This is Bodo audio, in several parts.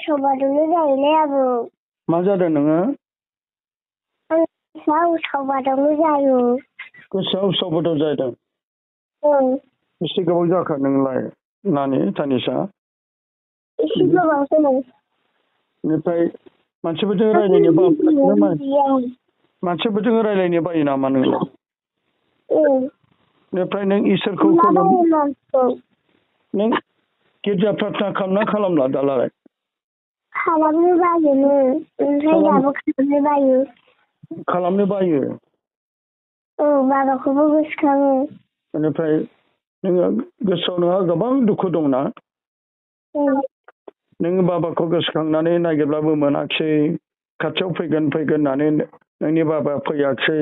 सावबादोंनो जायोलै आबौ मा जादों नोङो गोसोआव सावबादोंनो जायो गोसोआव सावबादाव जादों एसे गोबाव जाखो नोंलाय नानि तानिसा एसे गोबावसो बेनिफ्राय मानसिफोरजों रायलायनो बायो नामा नोंलाय बेनिफ्राय नों इसोरखौ नों गिर्जा प्रार्थना खालामना खालामला दालाय खालामनो बायोनो ओमफ्राय दाबो खालामनो बायो बाबाखौबो गोसोखाङो बेनिफ्राय नोङो गोसोआव नोंहा गोबां दुखु दंना नोङो बाबाखौ गोसोखांनानै नागिरब्लाबो मोनाखिसै खाथियाव फैगोन होननानै नोंनि बाबाया फैयाखिसै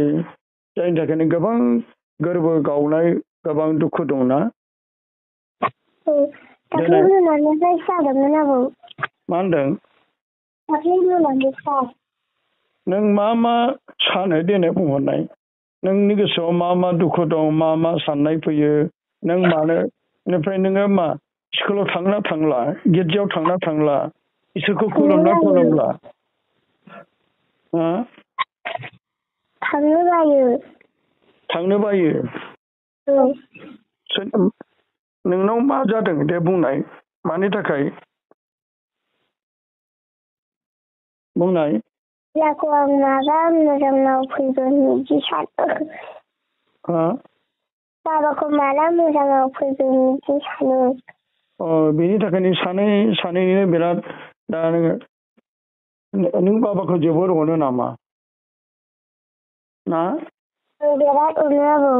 जायनि थाखायनो गोबां गोरबो गावनाय गोबां दुखु दंना दाख्लै मोनानिफ्राय जादोंमोन आबौ मा होनदों दाख्लै मोनानिफ्राय नों मा सानो देनाय बुंहरनाय नोंनि गोसोआव मा दुखु दं मा साननाय फैयो नों मानो बेनिफ्राय नोङो मा स्कुलाव थांना थांला गिर्जायाव थांना थांला इसोरखौ खुलुमला थांनो बायो नोंनाव मा जादों दे बुंनाय मानि थाखाय बुंनाय आं माबा मोजाङाव फैगोन बिदि सानो बाबाखौ माला मोजाङाव फैगोन बिदि सानो बेनि थाखायनो सानैनो बिराद दा नों बाबाखौ जोबोर अनो नामा ना बिराद अनो आबौ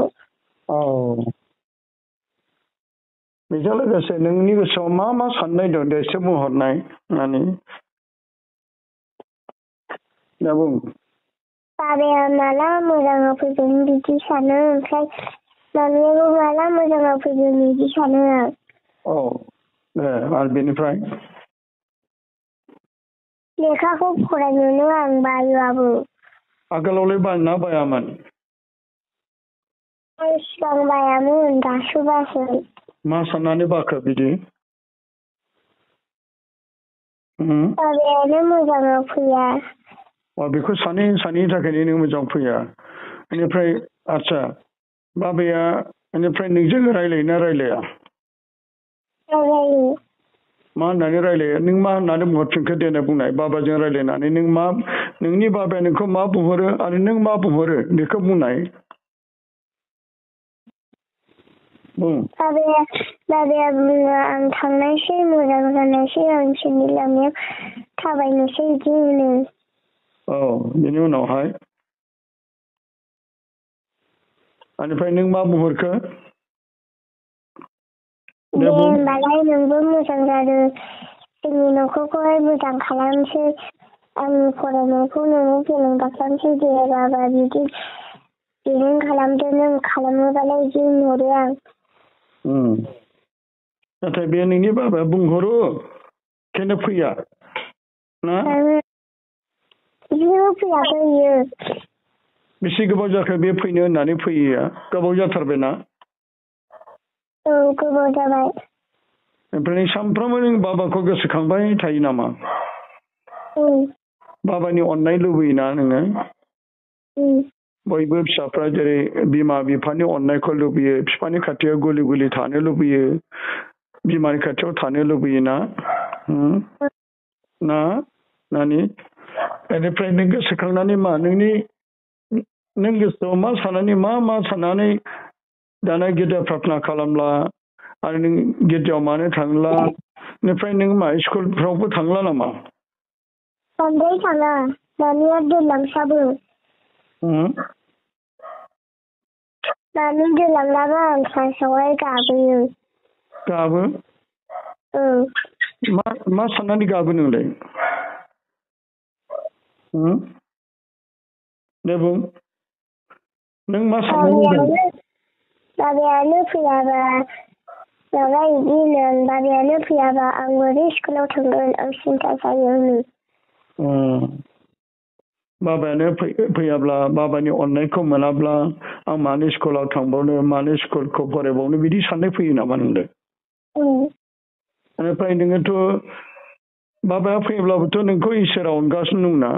बेजों लोगोसे नोंनि गोसोआव मा साननाय दं दे एसे बुंहरनाय नानि दा बुं बाबाया माला मोजाङाव फैगोन बिदि सानो ओमफ्राय मामियाबो माला मोजाङाव फैगोन बिदि सानो आरो बेनिफ्राय लेखाखौ फरायनोनो आं बायो आबौ आगोलावलाय बायोना बायामोन सिगां बायामोन दासो बासै मा साननानै बाखो बिदि बाबायानो मोजाङाव फैया बेखौ सानैनि थाखायनो नों मोजां फैया बेनिफ्राय आदसा बाबाया बेनिफ्राय नोंजों रायलायोना रायलाया मा होननानै रायलायो नों मा होननानै बुंहरफिनखो देनाय बुंनाय बाबाजों रायलायनानै नोंनि बाबाया नोंखौ मा बुंहरो आरो नों मा बुंहरो बेखौ बुंनाय बाबाया बुङो आं थांनायसै मोजां जानायसै आं इसोरनि लामायाव थाबायनोसै बिदि होनो बेनि उनावहाय बेनिफ्राय नों मा बुंहरखो दे होनबालाय नोंबो मोजां जादों जोंनि न'खरखौहाय मोजां खालामसै आंनि फरायनायखौ नोङो गोनांबा खालामसै दे बाबा बिदि बेजों खालामदो नों खालामोबालाय बिदि होनहरो आं नाथाय बे नोंनि बाबाया बुंहरो खिन्थु फैया ना बिदिनो फैयाखै बियो बेसे गोबाव जाखो बे फैनो होननानै फैयैया गोबाव जाथारबायना गोबाव जाबाय ओमफ्राय सानफ्रामबो नों बाबाखौ गोसोखांबाय थायो नामा बाबानि अननाय लुबैयोना नोङो बयबो फिसाफ्रा जेरै बिमा बिफानि अननायखौ लुबैयो बिफानि खाथियाव गुलि थानो लुबैयो बिमानि खाथियाव थानो लुबैयोना ना नानि बेनिफ्राय नों गोसोखांनानै मा नों गोसोआव मा साननानै दाना गिर्जा प्रार्थना खालामला आरो नों गिर्जायाव मानो थांला बेनिफ्राय नों मा स्कुलफ्रावबो थांला नामा बांद्राय थाङा मामिया दोनलांसाबो मामि दोनलांलाबा आं क्लासावहाय गाबो मा साननानै गाबो नोंलाय दे बुं नों मा साननानै बाबायानो फैयाबा माबा बिदि होनो बाबायानो फैयाबा आं बोरै स्कुलाव थांगोन आं सिन्था जायो होनो बाबायानो फैयाब्ला बाबानि अननायखौ मोनाब्ला आं मानो स्कुलाव थांबावनो मानो स्कुलखौ फरायबावनो बिदि साननाय फैयो नामा नोंलाय बेनिफ्राय नोङोथ' बाबाया फैब्लाबोथ' नोंखौ इसोरा अनगासिनो दंना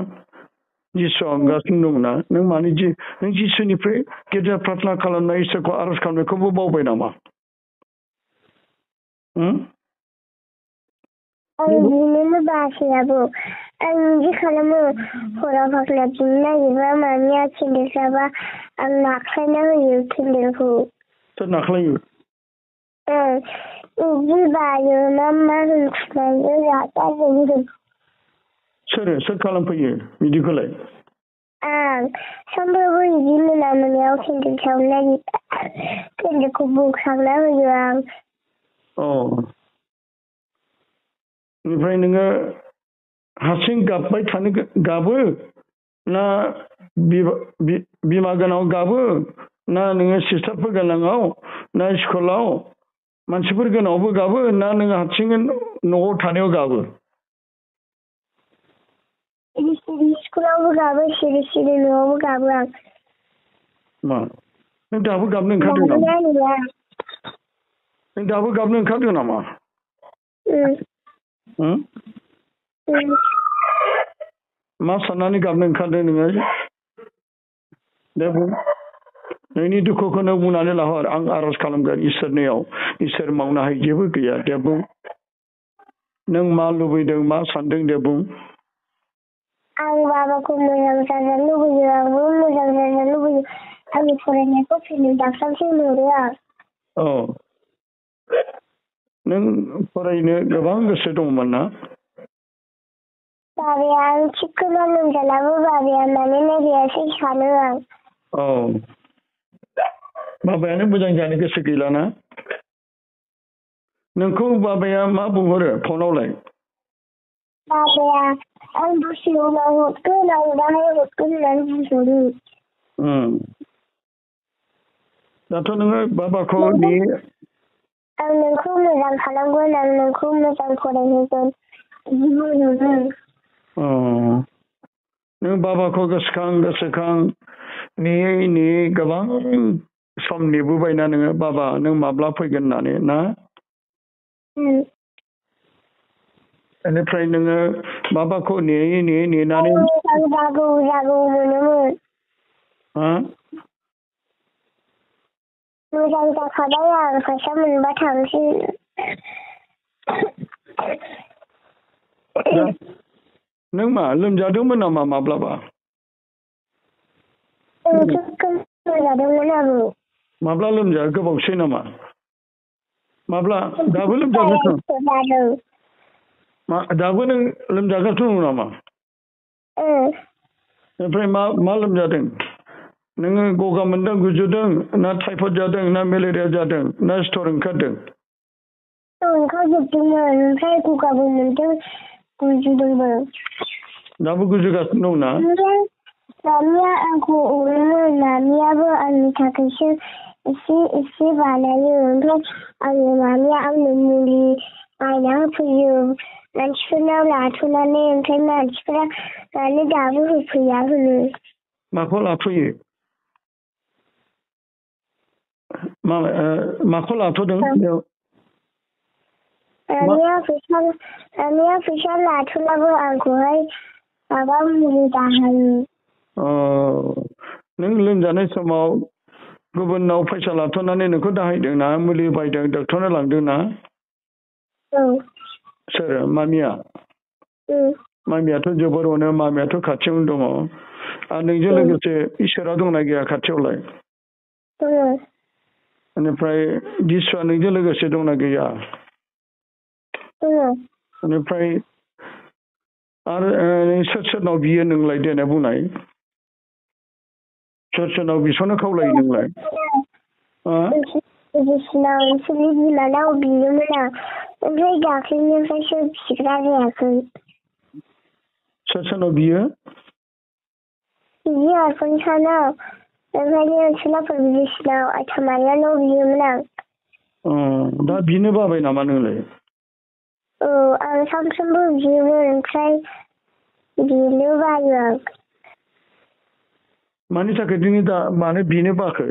जिसुआ अनगासिनो दंना नों माने नों जिसुनिफ्राय गिर्जा प्रार्थना खालामनाय इसोरखौ आर'ज खालामनायखौबो बावबाय नामा? आं बिनोनो बासै आबौ आं बिदि खालामो हराव फाख्ला बिनो नागिरबा मामिया केन्देल जाबा आं नाख्लायना होयो केन्देलखौ। सोर नाख्लायो? बिदि बायो मा होनखुमायो रागा जोंदों। सोर खालामफैयो बिदिखौलाय? आं सानफ्रामबो बिदि मोनायाव केन्देल सावनो नागिर केन्देलखौ बोखांना होयो आं। ओमफ्राय नोङो हारसिं गाबबाय थानो गाबो ना बिमा गोनाङाव गाबो ना नोङो सिस्टारफोर गोनाङाव ना स्कुलाव मानसिफोर गोनाङावबो गाबो ना नोङो हारसिङै न'आव थानायाव गाबो? स्कुलावबो गाबो सिरि सिरि न'आवबो गाबो आं। मा नों दाबो गाबनो ओंखारदों नामा? नों दाबो गाबनो ओंखारदों नामा? मा साननानै गाबनो ओंखारदों नोङो? दे बुं नोंनि दुखुखौ नों बुंनानै लाहर आं आर'ज खालामगोन इसोरनियाव इसोर मावनो हायै जेबो गैया दे बुं नों मा लुबैदों मा सानदों दे बुं। आं बाबाखौ मोजां जाजानो लुबैयो आंबो मोजां जाजानो लुबैयो आंनि फरायनायखौ फेलें दाखालामसै नुरो आं। नों फरायनो गोबां गोसो दंमोन ना? बाबाया आं थिगखौनो लोमजालाबो बाबाया मानो नागिरासै सानो आं। बाबायानो मोजां जानो गोसो गैलाना? नोंखौ बाबाया मा बुंहरो फनावलाय? बाबाया आं दसे उनाव हरगोन आं दाहाय हरगोन होननानै बुंहरो। दाथ' नोङो बाबाखौ आं नोंखौ मोजां खालामगोन आं नोंखौ मोजां फरायहोगोन बिदि बुंहरो। नों बाबाखौ गोसोखां नेयै नेयै गोबां सम नेबोबायना नोङो बाबा नों माब्ला फैगोन होननानै ना? बेनिफ्राय नोङो बाबाखौ नेयै नेनानै जागौ मोनोमोन। मोजां जाखाबाय आं फैसा मोनबा थांसै। नों मा लोमजादोंमोन नामा माब्लाबा? लोमजादोंमोन आबौ। माब्ला लोमजा गोबावसै नामा? माब्ला दाबो लोमजागासिनो? दाबो नों लोमजागासिनो दं नामा? ओमफ्राय मा लोमजादों? नोङो गगा मोनदों गुजुदों ना टाइफयड जादों ना मेलेरिया जादों ना सिथर ओंखारदों? ओंखारजोबदोंमोन ओमफ्राय गगाबो मोनदों गुजुदोंबो। दाबो गुजुगासिनो दंना? मामिया आंखौ अनोमोन मामियाबो आंनि थाखायसो एसे बानायो ओमफ्राय मामिया आंनो मुलि बायना होफैयो मानसिफोरनाव लाथ'नानै ओमफ्राय मानसिफोरा मानो दाबो होफैया होनो। माखौ लाथ'यो? माखौ लाथ'दों? मामिया फैसा लाथ'लाबो आंखौहाय माबा मुलि दाहोयो। नों लोमजानाय समाव गुबुननाव फैसा लाथ'नानै नोंखौ दाहायदों ना मुलि बायदों डक्टरनो लांदों ना? सोर मामिया? मामियाथ' जोबोर अनो मामियाथ' खाथियावनो दङ आरो नोंजों लोगोसे इसोरा दंना गैया खाथियावलाय? बेनिफ्राय जिसुआ नोंजों लोगोसे दंना गैया? बेनिफ्राय आरो सोरनाव बियो नोंलाय देनाय बुंनाय? सोरनाव बिस'नो खावलायो नोंलाय? नोंसोरनि बिमानाव बियोमोन आं ओमफ्राय दाख्लैनिफ्रायसो बिग्रा जायाखै। सोरनाव बियो? बियो आफानाव ओमफ्राय सोरनाफोर बिसिनाव आइथामारियानाव बियोमोन आं। दा बिनो बाबाय नामा नोंलाय? आं सानफ्रोमबो बियोमोन ओमफ्राय बिनो बायो आं। मानि थाखाय दिनै दा मानो बिनो बाखो?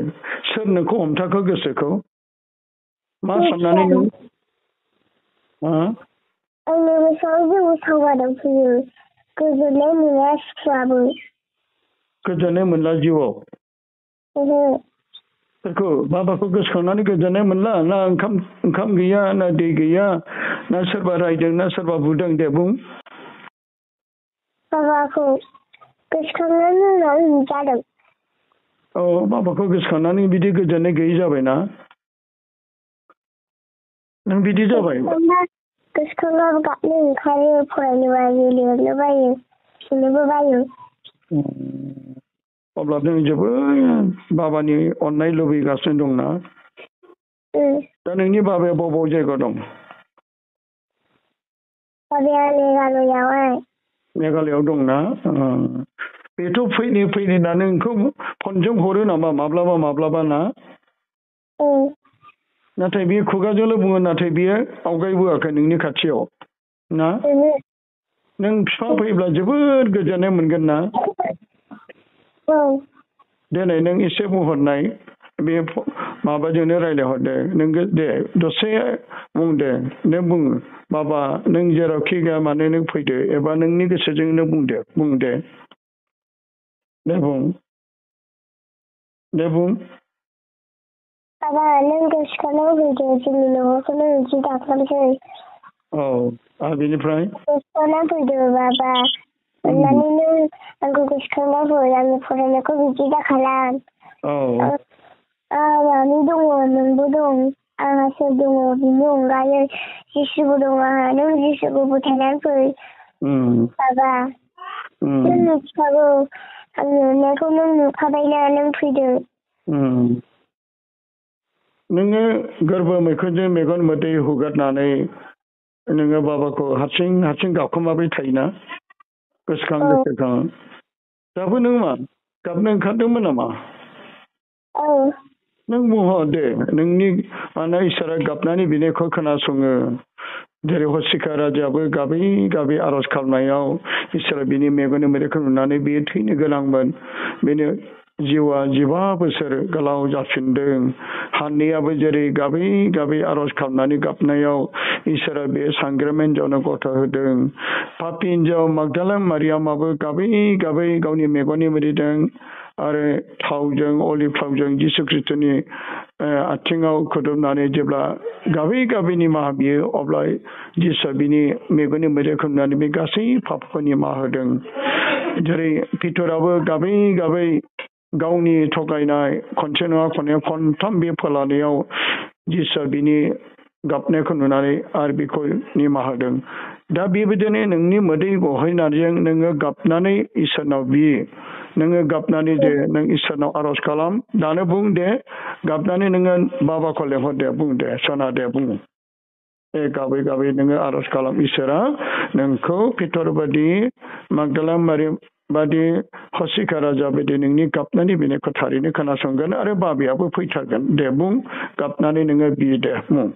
सोर नोंखौ हमथाखो गोसोखौ? मा साननानै नों आंनि गोसोआव जेबो सावगारि फैयो गोजोननाय मोना सुखुआबो गोजोननाय मोनला जिउआव ओहो सोरखौ बाबाखौ गोसोखांनानै गोजोननाय मोनला ना ओंखाम गैया ना दै गैया ना सोरबा रायदों ना सोरबा बुदों दे बुं बाबाखौ गोसोखांनायनि उनाव बिदि जादों औ बाबाखौ गोसोखांनानै बिदि गोजोननाय गैयै जाबायना नों बिदि जाबाय गोसोखांबाबो गाबनो ओंखारो फरायनो बायो लिरनो बायो सुनोबो बायो अब्ला नों जोबोद बाबानि अननाय लुबैगासिनो दंना दा नोंनि बाबाया बबाव जायगायाव दं बाबाया मेघालयआव दंना बेथ' फैनो नोंखौ फनजों हरो नामा माब्लाबा ना नाथाय बे खुगाजोंल' बुङो नाथाय बियो आवगायबोआखै नोंनि खाथियाव ना नों बिफा फैब्ला जोबोद गोजोननाय मोनगोन ना दिनै नों एसे बुंहरनाय बे माबाजोंनो रायज्लायहरदे नों दे दसे बुंदे नों बुं बाबा नों जेरावखि गैया मानो नों फैदो एबा नोंनि गोसोजों नों बुंदे दे बुं बाबा नों गोसोखांनायाव फैदो जोंनि न'खौनो बिदि दाखालामसै औ आरो बेनिफ्राय गोसोखांना फैदो बाबा अन्नानै नों आंखौ गोसोखांना फै आंनि फरायनायखौ बिदि दाखालाम मामि दङ नोंबो दं आंहा सोर दङ बिनि अनगायै जिसुबो दं आंहा नों जिसुखौ फोथायनानै फै बाबा नों मिथिखागौ आंनि अननायखौ नों नुखाबायना नों फैदो नोङो गोरबो मैखुनजों मेगन मोदै हुगारनानै नोङो बाबाखौ हारसिं गाबखोमाबाय थायोना गोसोखां दाबो नों मा गाबनो ओंखारदोंमोन नामा नों बुंहर दे नोंनि माने इसोरा गाबनानै बिनायखौ खोनासङो जेरै हसिका राजायाबो गाबै आर'ज खालामनायाव इसोरा बिनि मेगननि मोदैखौ नुनानै बियो थैनो गोनांमोन बेनो जिउआ 15 बोसोर गोलाव जाफिनदों हान्नायाबो जेरै गाबै आर'ज खालामनानै गाबनायाव इसोरा बे सांग्राम हिन्जावनो गथ' होदों पापि हिन्जाव मागदालिन मारियामाबो गाबै गावनि मेगननि मोदैजों आरो थावजों अलिभ थावजों जिसु ख्रिस्ट'नि आथिङाव खुदुमनानै जेब्ला गाबै निमाहा बियो अब्ला जिसुआ बिनि मेगननि मोदैखौ नुनानै बे गासै पापखौ निमाहा होदों जेरै पितराबो गाबै गावनि थगायनाय खनसे नङा खनथाम बे फोलानायाव जिसुआ बिनि गाबनायखौ नुनानै आरो बेखौ निमाहा होदों दा बेबायदिनो नोंनि मोदै गहैनायजों नोङो गाबनानै इसोरनाव बियो नोङो गाबनानै दे नों इसोरनाव आर'ज खालाम दानो बुं दे गाबनानै नोङो बाबाखौ लेंहर दे बुं दे सना दे बुं गाबै नोङो आर'ज खालाम इसोरा नोंखौ पितर बादि मागदालिन मारि बादि हसिका राजा बायदि नोंनि गाबनानै बिनायखौ थारैनो खोनासंगोन आरो बाबायाबो फैथारगोन दे बुं गाबनानै नोङो बियो दे बुं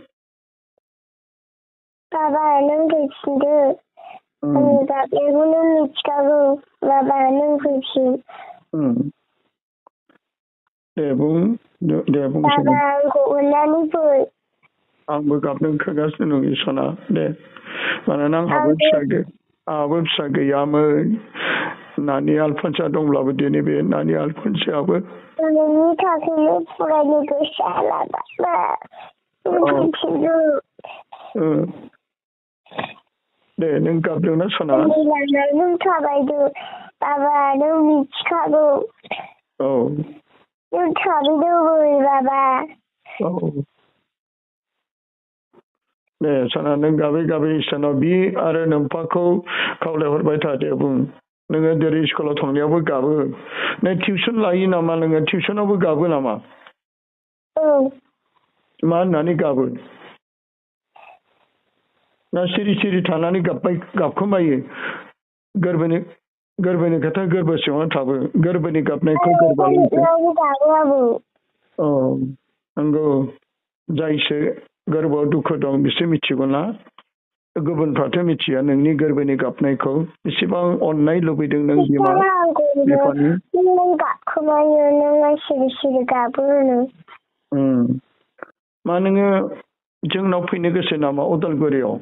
बाबा नों फैफिनदो आंनि गाबनायखौ नों मिथिखागौ बाबा नों फैफिन दे बुं बाबा आंखौ अननानै फै आंबो गाबनो ओंखारगासिनो दं सना दे मानोना आंहाबो फिसा गैयामोन नानि आलफनसा दंब्लाबो दिनै बे नानि आलफनसायाबो नोंनि थाखायनो फरायनो गोसो जाला बाबा फैफिनदो दे नों गाबदोंना सना नों थाबायदो बाबा नों मिथिखागौ नों थाबैनो फै बाबा दे सना नों गाबै इसोरनाव बि आरो नोम्फाखौ खावलायहरबाय था दे बुं नोङो जेरै स्कुलाव थांनायावबो गाबो नों टिउसन लायो नामा नोङो टिउसनावबो गाबो नामा मा होननानै गाबो ना सिरि थानानै गाबखोमायो गोरबोनि खोथा गोरबो सिङाव थाबो गोरबोनि गाबनायखौ नंगौ जायसो गोरबोआव दुखु दं बिसोर मिथिगौ ना गुबुनफ्राथ' मिथिया नोंनि गोरबोनि गाबनायखौ बेसेबां अननाय लुबैदों नों बिमा बिफानि मा नोङो जोंनाव फैनो गोसो नामा उदालगुरियाव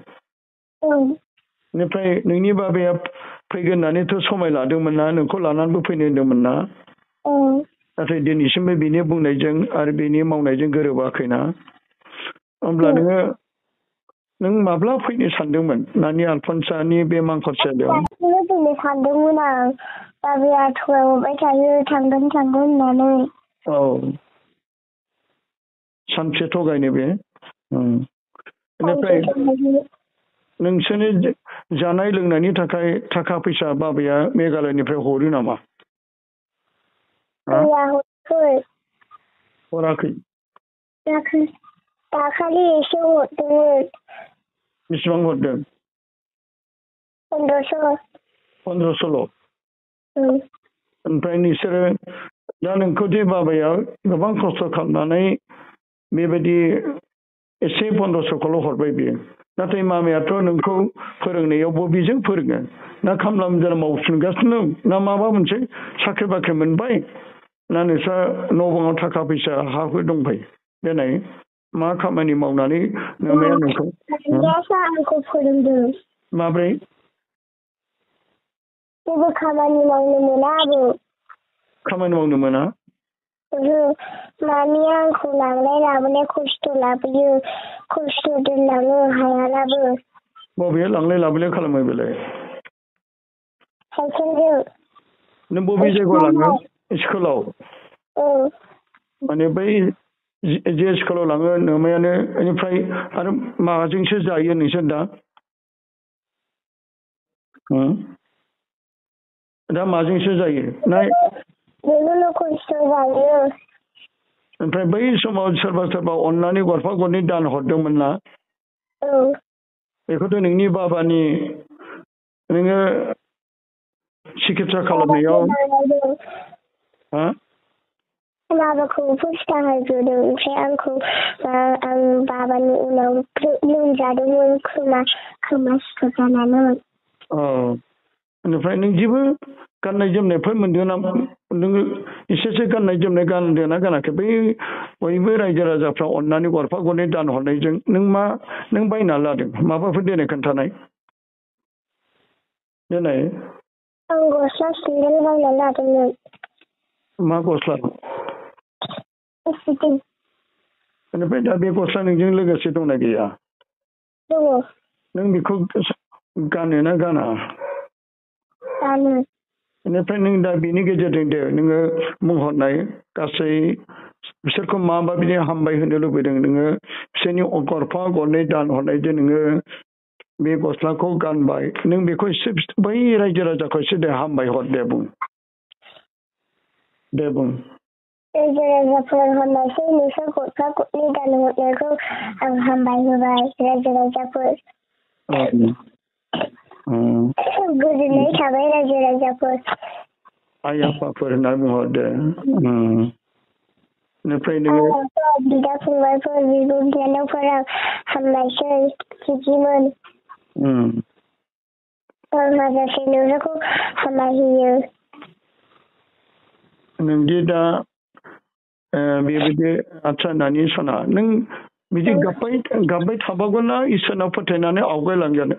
बेनिफ्राय नोंनि बाबाया फैगोन होननानैथ' समाय लादोंमोन ना नोंखौ लानानैबो फैनो होनदोंमोन ना नाथाय दिनैसिमबो बिनि बुंनायजों आरो बिनि मावनायजों गोरोबाखैना होमब्ला नों माब्ला फैनो सानदोंमोन नानि आलफनसानि बे मांखरसालियाव फैनो सानदोंमोन आं बाबाया थगायहरबाय थायो थांगोन होननानै औ सानसे थगायनो बे बेनिफ्राय नोंसोरनि जानाय लोंनायनि थाखाय थाखा फैसा बाबाया मेघालयनिफ्राय हरो नामा हराखै दाखालि एसे हरदोंमोन बेसेबां हरदों 1500 ओमफ्राय नोंसोरो दा नोंखौदि बाबाया गोबां खस्थ' खालामनानै बेबायदि एसे 1500खौल' हरबाय बियो नाथाय मामायाथ' नोंखौ फोरोंनायाव बबेजों फोरोङो ना खामला मुजिरा मावफिनगासिनो ना माबा मोनसे साख्रि बाख्रि मोनबाय ना नोंस्रा न' बाङाव थाखा फैसा हा हु दंबाय देनाय मा खामानि मावनानै नोमाया नोंखौ आंखौ फोरोंदों माब्रै जेबो खामानि मावनो मोना आबौ खामानि मावनो मोना मामिया आंखौ लांलाय लाबोलाय खस्थ' लाबोयो खस्थ' दोनलाङो हायालाबो बबेयाव लांलाय लाबोलाय खालामो बेलाय साइकेलजों नों बबे जायगायाव लाङो स्कुलाव माने बै जे स्कुलाव लाङो नोमायानो बेनिफ्राय आरो माबाजोंसो जायो नोंसोर दा माजोंसो जायो ना खस्थ' जायो ओमफ्राय बै समाव सोरबा अननानै गरफा गरनै दान हरदोंमोन ना बेखौथ' नोंनि बाबानि नोङो सिकित्सा खालामनायाव बाबाखौ फुस्ता होग्रोदों ओमफ्राय आंखौ आं बाबानि उनाव लोमजादोंमोन खोमा सिथर जानानै बेनिफ्राय नों जेबो गाननाय जोमनायफोर मोनदों ना नोङो एसेसो गाननाय जोमनाय गानदों ना गानाखै बै बयबो रायजो राजाफ्रा अननानै गरफा गरनै दान हरनायजों नों बायना लादों माबाफोर देनाय खोन्थानाय देनाय आं गस्ला सेन्देल बायना लादोंमोन मा गस्ला बेनिफ्राय दा बे गस्ला नोंजों लोगोसे दंना गैया दङ नों बेखौ गानो ना गाना बेनिफ्राय नों दा बेनि गेजेरजों दे नोङो बुंहरनाय गासै बिसोरखौ माबायदि हामबाय होनो लुबैदों नोङो बिसोरनि गरफा गरनै दान हरनायजों नोङो बे गस्लाखौ गानबाय नों बेखौ एसे बै रायजो राजाखौ एसे दे हामबाय हर दे बुं रायजो राजाफोर हरनायसै नोंसोर गरफा गरनै दान हरनायखौ आं हामबाय होबाय रायजो राजाफोर गोजोननाय थाबाय रायजो राजाफोर आइ आफाफोर होनना बुंहरदो बेनिफ्राय नोङो बिदा फंबायफोर बिब' बिनानावफोरा हामबायसै बिदिमोन हाजासे नोंसोरखौ हामबायहोयो नोंदि दा बेबायदि आदसा नानि सना नों बिदि गाबबाय थाबागोन ना इसोरनाव फोथायनानै आवगायलांगोन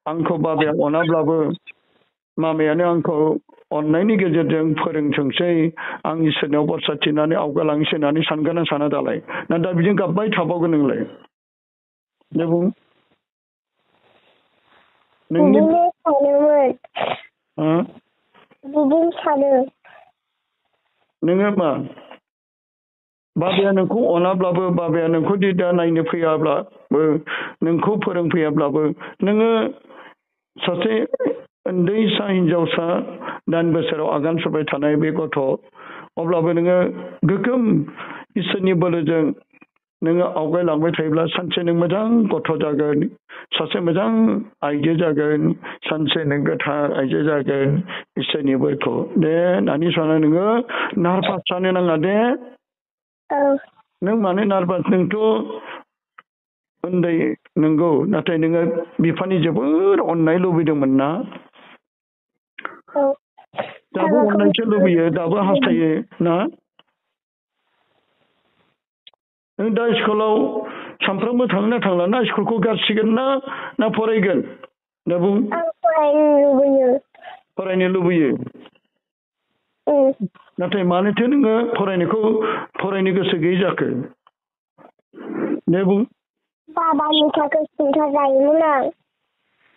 आंखौ बाबाया अनाब्लाबो मामायानो आंखौ अननायनि गेजेरजों फोरोंथोंसै आं इसोरनाव बरसा थिनानै आवगायलांसै होननानै सानगोन ना साना दालाय ना दा बिदिनो गाबबाय थाबावगोन नोंलाय दे बुं बिदिनो सानो नोङो मा बाबाया नोंखौ अनाब्लाबो बाबाया नोंखौ दा नायनो फैयाब्लाबो नोंखौ फोरोंफैयाब्लाबो नोङो सासे उन्दैसा हिनजावसा 9 बोसोराव आगान सुरबाय थानाय बे गथ' अब्लाबो नोङो गोगोम इसोरनि बोलोजों नोङो आवगायलांबाय थायोब्ला सानसे नों मोजां गथ' जागोन सासे मोजां आइजो जागोन सानसे नों गोथार आइजो जागोन इसोरनि बोरखौ दे नानि सना नोङो नार्भास जानो नाङा दे नों मानो नार्भास नोंथ' उन्दै नंगौ नाथाय नोङो बिफानि जोबोर अननाय लुबैदोंमोन ना दाबो अननायसो लुबैयो दाबो हास्थायो ना नों दा स्कुलाव सानफ्रोमबो थांना थांला ना स्कुलखौ गारसिगोन ना फरायगोन दा बुं आं फरायनो लुबैयो फरायनो लुबैयो नाथाय मानोथो नोङो फरायनो गोसो गैयै जाखो दे बुं बाबानि थाखाय सिन्था जायोमोन आं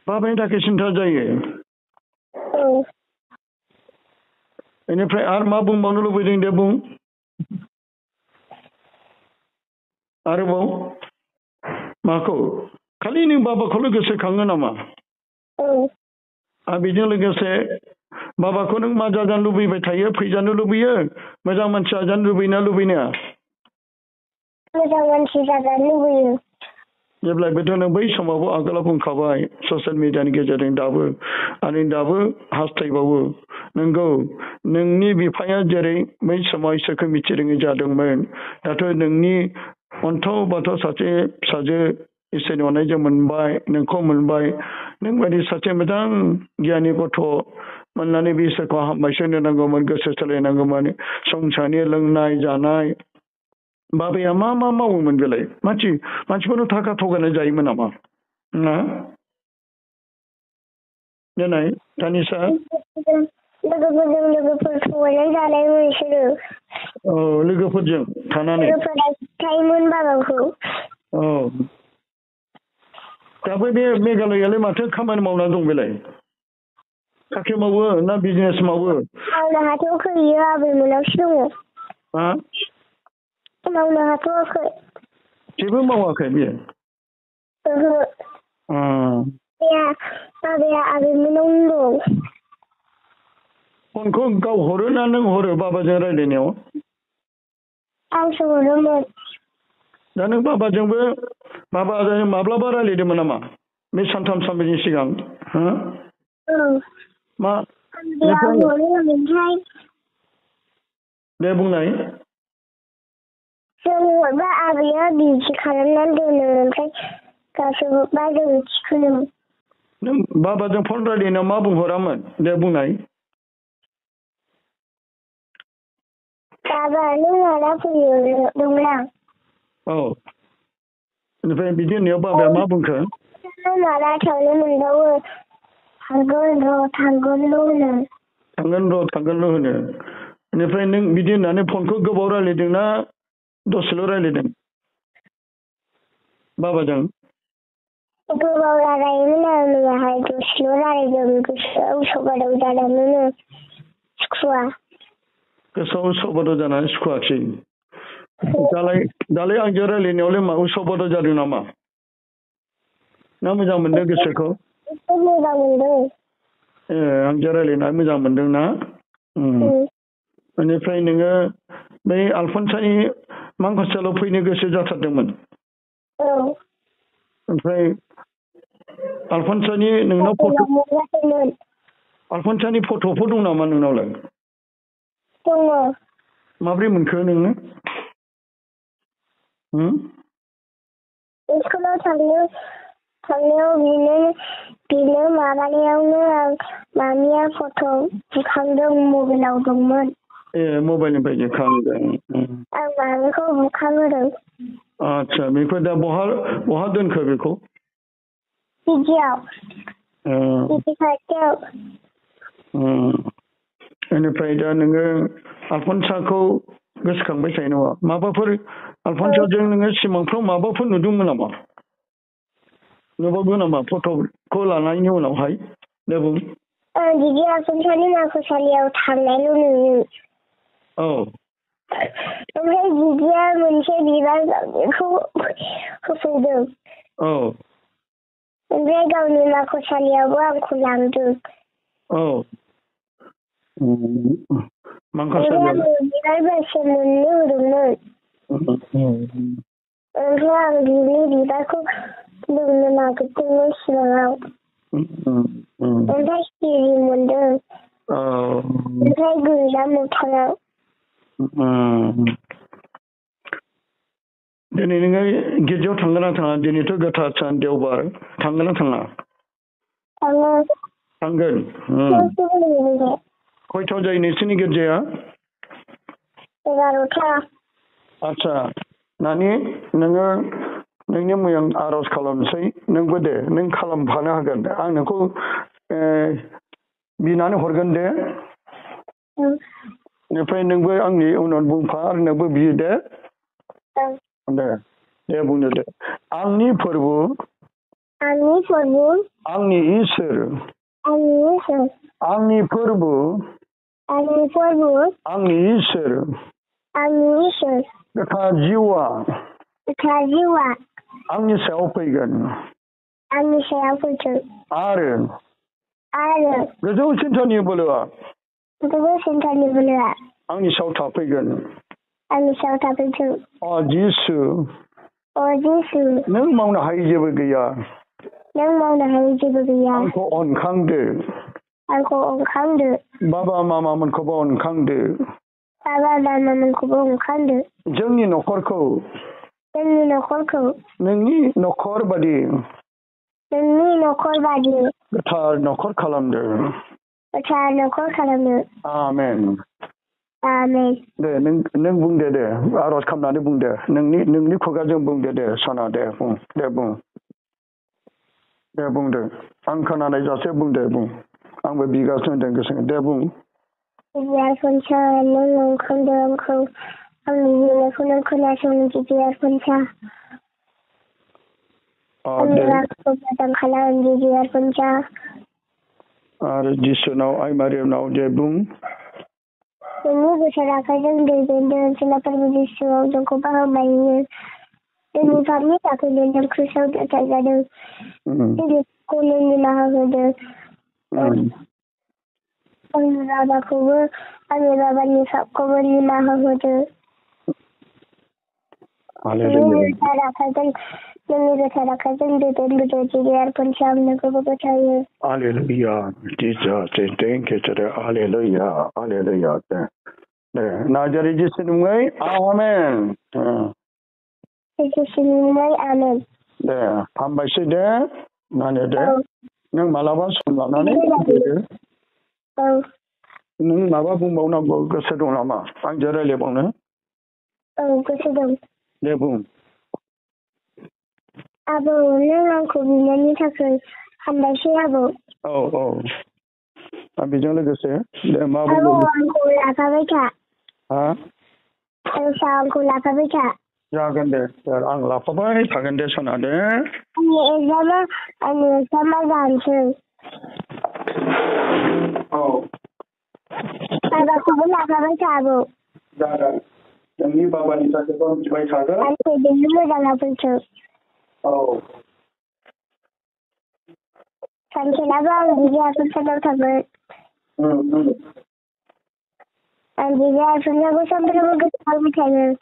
बाबानि थाखाय सिन्था जायो बेनिफ्राय आरो मा बुंबावनो लुबैदों दे बुं आरोबाव माखौ खालि नों बाबाखौल' गोसोखाङो नामा आरो बेजों लोगोसे बाबाखौ नों मा जाजानो लुबैबाय थायो फैजानो लुबैयो मोजां मानसि जाजानो लुबैना लुबैनाया मोजां मानसि जाजानो लुबैयो जेब्लायबोथ' नों बै समावबो आगोलाव बुंखाबाय ससियेल मिडियानि गेजेरजों दाबो हास्थायबावो नंगौ नोंनि बिफाया जेरै बै समाव इसोरखौ मिथिरोङै जादोंमोन दाथ' नोंनि अन्थाव बाथाव सासे फिसाजो इसोरनि अननायजों मोनबाय नोंखौ मोनबाय नों बायदि सासे मोजां गियानि गथ' मोननानै बे इसोरखौ हामबायसो होनांगौमोन गोसो सोलायनांगौमोन संसारनि लोंनाय जानाय बाबाया मा मावोमोन बेलाय मानसिफोरनो थाखा थगायनाय जायोमोन नामा ना देनाय दानिसा लोगोफोर थगायनाय जानायमोन बिसोरो लोगोफोरजों थानानै लोगोफोरा बाबाखौ दाबो बे मेघालयालाय माथो खामानि मावना दं बेलाय साख्रि मावो ना बिजनेस मावो मावनो हाथ'वाखै बियो आबैमोनावसो दङ मावनो हाथ'वाखै जेबो मावाखै बियो बाबाया आबैमोनावनो दं फनखौ गाव हरो ना नों हरो बाबाजों रायज्लायनायाव आंसो हरोमोन दा नों बाबाजों माब्लाबा रायज्लायदोंमोन नामा बे सानथाम सानब्रैनि सिगां मा दे बुंनाय जों हरबा आबैया बिदि खालामनानै दोनो ओमफ्राय गासैबो बाजों थिखोनो नों बाबाजों फन रायज्लायनायाव मा बुंहरामोन दे बुंनाय बाबा नों माला फैयो दंलां बेनिफ्राय बिदि होननायाव बाबाया मा बुंखो माला थांनो मोनबावो थांगोनल' होनो बेनिफ्राय नों बिदि होननानै फनखौ गोबाव रायज्लायदों ना दसेल' रायज्लायदों बाबाजों गोबाव रायज्लायोमोन आं मैयाहाय दसेल' रायज्लायदों गोसोआव उसु बादाव जानानैनो सुखुवा गोसोआव उसु बादाव जानानै सुखुवाखै दालाय आंजों रायज्लायनायावलाय मा उसु बादाव जादों नामा ना मोजां मोनदों गोसोखौ मोजां मोनदों आंजों रायज्लायना मोजां मोनदों ना बेनिफ्राय नोङो बै आलफनसानि मांखोसालियाव फैनो गोसो जाथारदोंमोन ओमफ्राय आलफनसानि नोंनाव आलफनसानि फट'फोर दं नामा नोंनावलाय दङ माब्रै मोनखो नोङो स्कुलाव थांनायाव बिनो माबानायावनो आं मामिया फट' बुखांदों मबाइलाव दंमोन मबाइलनिफ्राय बुखांदों आं मामिखौ बुखांहोदों आच्छा बेखौ दा बहा दोनखो बेखौ बिदियाव बिदि खाथियाव बेनिफ्राय दा नोङो आलफनसाखौ गोसोखांबाय थायो नामा माबाफोर आलफनसाजों नोङो सिमांफ्राव माबाफोर नुदोंमोन नामा नुबावो नामा फट'खौ लानायनि उनावहाय दे बुं आं बिदि आलफनसानि मांखोसालियाव थांनायल' नुयो ओमफ्राय बिदिया मोनसे बिबार खौ होफैदों ओमफ्राय गावनि मांखोसालियावबो आंखौ लांदों मांखोसालियाव बिबार बारसे मोननो होदोंमोन ओमफ्राय आं बिनि बिबारखौ लोंनो नागिरदोंमोन सिगाङाव ओमफ्राय सिरि मोनदों ओमफ्राय गैला मोगथाङाव दिनै नोङो गिर्जायाव थांगोन ना थाङा दिनैथ' गोथार सान देवबार थांगोन ना थाङा थांगोन खयथायाव जायो नोंसोरनि गिर्जाया 11था आच्छा नानि नोङो नोंनि मुं आरज खालामनोसै नोंबो दे नों खालामफानो हागोन आं नोंखौ बिनानै हरगोन दे बेनिफ्राय नोंबो आंनि उनाव बुंफा आरो नोंबो बियो दे दे बुंदो दे आंनि फोरबो आंनि इसोर आंनि फोरबो आंनि इसोर गोथार जिउआ आंनि सायाव फैगोन आरो गोजौ सिन्थानि बोलोआ आंनि सायाव थाफैगोन जिसु नों मावनो हायै जेबो गैया आंखौ अनखांदो बाबा मामामोनखौबो अनखांदो जोंनि न'खरखौ नोंनि न'खर बादि गोथार न'खर खालामदो आमेन दे नों बुंदो दे आरज खालामनानै बुंदो नोंनि खुगाजों बुंदो दे सना दे बुंदो आं खोनानाय जासे बुंदो बुं आंबो बिगासिनो दं गोसो दे बुं आरो जिसुनाव आइ मारियामनाव दे बुं नोंनि गोथार आखाइजों दै बेन्दों सोलाफोरनि जिसुआव जोंखौ बाहायनो जोंनि पापनि थाखाय नों क्रुसाव देथायजादों जोंखौ नों निमाहा होदो आंनि बाबाखौबो आंनि बाबानि पापखौबो निमाहा होदो नोंनि गोथार आखाइजों दै बेन्दों जिबियार पन्चाम नोंखौबो फोथायो Hallelujah. Jesus, thank you today. Hallelujah. Hallelujah. Nazari Jesu'nun Amen. Jesu'nun Amen. दे हामबायसै दे नानि दे नों मालाबा सम लानानै नों माबा बुंबावनांगौ गोसो दं नामा आंजों रायज्लायबावनो गोसो दं दे बुं आबौ नों आंखौ बिनायनि थाखाय हामबायसै आबौ बेजों लोगोसे दे मा बुंदों आंखौ लाफाबाय था आंखौ लाफाबाय था जागोन दे आं लाफाबाय थागोन दे सना दे आंनि एग्जामा जानोसै बाबाखौबो लाफाबाय था आबौ जागोन नोंनि बाबानि थाखायबो मिथिबाय थागोन आंखौ बेनो मोजां फैथो सानसेलाबो आं बिदि आफोरसानाव थागोन आं बिदि आफोरसाखौ सानफ्रोमबो गोसोखांबाय थागोन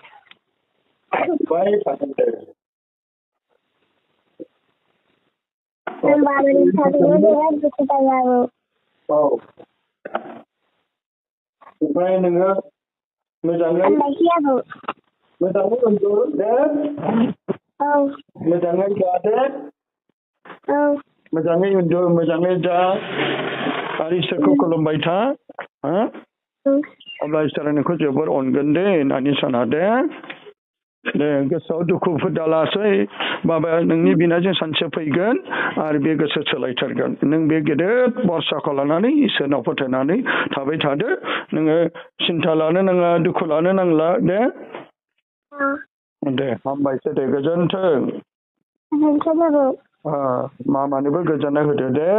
नों बाबानि थाखायनो बिराद गोसो जायो आबौ ओमफ्राय नोङो मोजाङै उन्दु दे मोजाङै जादो मोजाङै उन्दु मोजाङै जा आरो इसोरखौ खुलुमबाय था अब्ला इसोरा नोंखौ जोबोर अनगोन दे होननानै साना दे गोसोआव दुखुफोर दालासै बाबाया नोंनि बिनायजों सानसे फैगोन आरो बे गोसो सोलायथारगोन नों बे गेदेर बरसाखौ लानानै इसोरनाव फोथायनानै थाबाय थादो नोङो सिन्था लानो नाङा दुखु लानो नांला दे हामबायसै दे गोजोन्थों मामानोबो गोजोननाय होदो दे